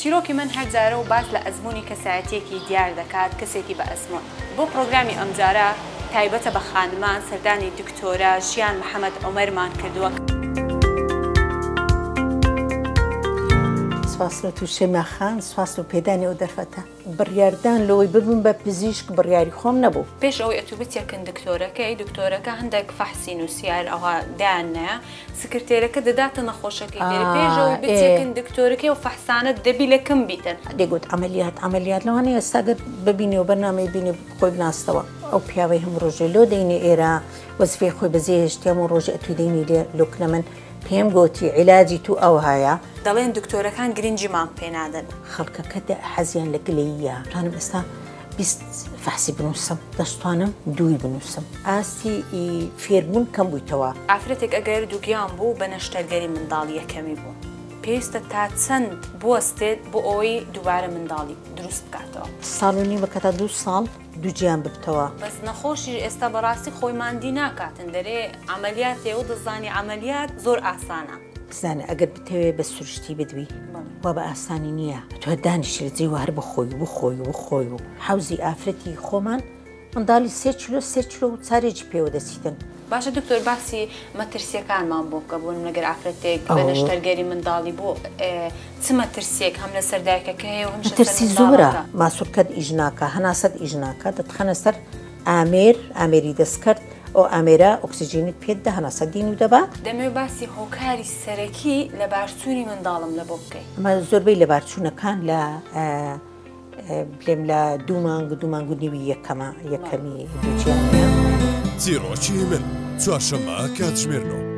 چیرۆکی من هەر جارە و باس لە ئەزموونی کەسایەتییەکی دیار دەکات، کەسێکی بە ئەزموون. بۆ پڕۆگرامی ئەمجارە تایبەتە بە خانمان، سەردانی دکتۆرە ژیان محەمەد عومەرمان کردووە. سپاس لە تو شەیما خان، سپاس لۆ پێدانی ئەو دەرفەتە. بڕیاردان لەوەی ببم بە پزیشک بڕیاری خۆم نەبوو. پێش ئەوەی ئەتوو بچیە کن دکتۆرەکەی، دکتۆرەکە هەندێک فەحسی نووسیار ئەوها دایان نایە، سکرتێرەکە دەداتە نەخۆشەکەی دەرێ پێش ئەوەی بچیە کن دکتۆرەکەی ئەو فەحسانە دەبی لە کم بیتن. دەیگوت عەمەلیات عەمەلیات لەوانەیە ئێستا گەر ببینێ و بەرنامەی بینێ خۆی بناستەوە. ئەو پیاوەی هەموو ڕۆژێ لۆ دەینێ ئێرە وەزیفەی خۆی بەجێ هێشتیە هەموو ڕۆژێ ئەتوو دەینی لێ لۆ کنە من پێم گۆتی عیلاجی تو ئەوهایە. دەڵێن دکتۆرەکان گرنگیمان پێ نادەن. خەڵکەکە حەزیان لە گلەییە. توانم ئێستا 20 فەحسی بنووسم دەشتوانم دووی بنووسم. ئاستی فێربوون کەم بوویتەوە. ئافرەتێک ئەگەر دووگیان بوو بە نەشتەرگەری منداڵی یەکەمی بوو پێویستە تا چەند بوەستێت بۆ ئەوەی دووبارە منداڵی دروست بکاتەوە؟ ساڵ و نیوەکە تا دوو ساڵ دووگیان ببتەوە. بەس نەخۆشیش ئێستا بەڕاستی خۆی ماندی ناکاتن دەرێ عەمەلیاتێ و دەزانی عەمەلیات زۆر ئاسانە. بزانە ئەگەر بتەوێ بە سروشتی بدوی وا بە ئاسانی نییە تۆ دانیشی لە جێی وا هەر بخۆی و بخۆی و بخۆی و حەوزی ئافرەتی خۆمان منداڵی سێ کیلۆ سێ کیلۆ و چارێکی پێوە دەچیتن. باشە دکتۆر باسی مەترسیەکانمان بۆ بکە بۆ نمونە گەر ئافرەتێک بە نەشتەرگەری منداڵی بۆ چ مەترسیەک هەم لەسەر دایکەکە هەیە و هەمیش لەسەر مەترسی زۆرە منداڵەکە؟ ماسولکەت ئیش ناکا هەناسەت ئیش ناکا دەتخەنە سەر ئامێر ئامێری دەستکرد ئەو ئامێرە ئۆکسجینت پێت دە هەناسەت دین و دەبا. دەمەوێت باسی هۆکاری سەرەکی لەبارچوونی منداڵم لەبۆ بکەی. ئەمە زۆربەی لەبارچوونەکان لە بلێم لە دوو مانگ و دوو مانگ و نیوی یەکەمە یەکەمی دووگیانیە. چیڕۆکی من، چوارشەممە کاتژمێر نۆ.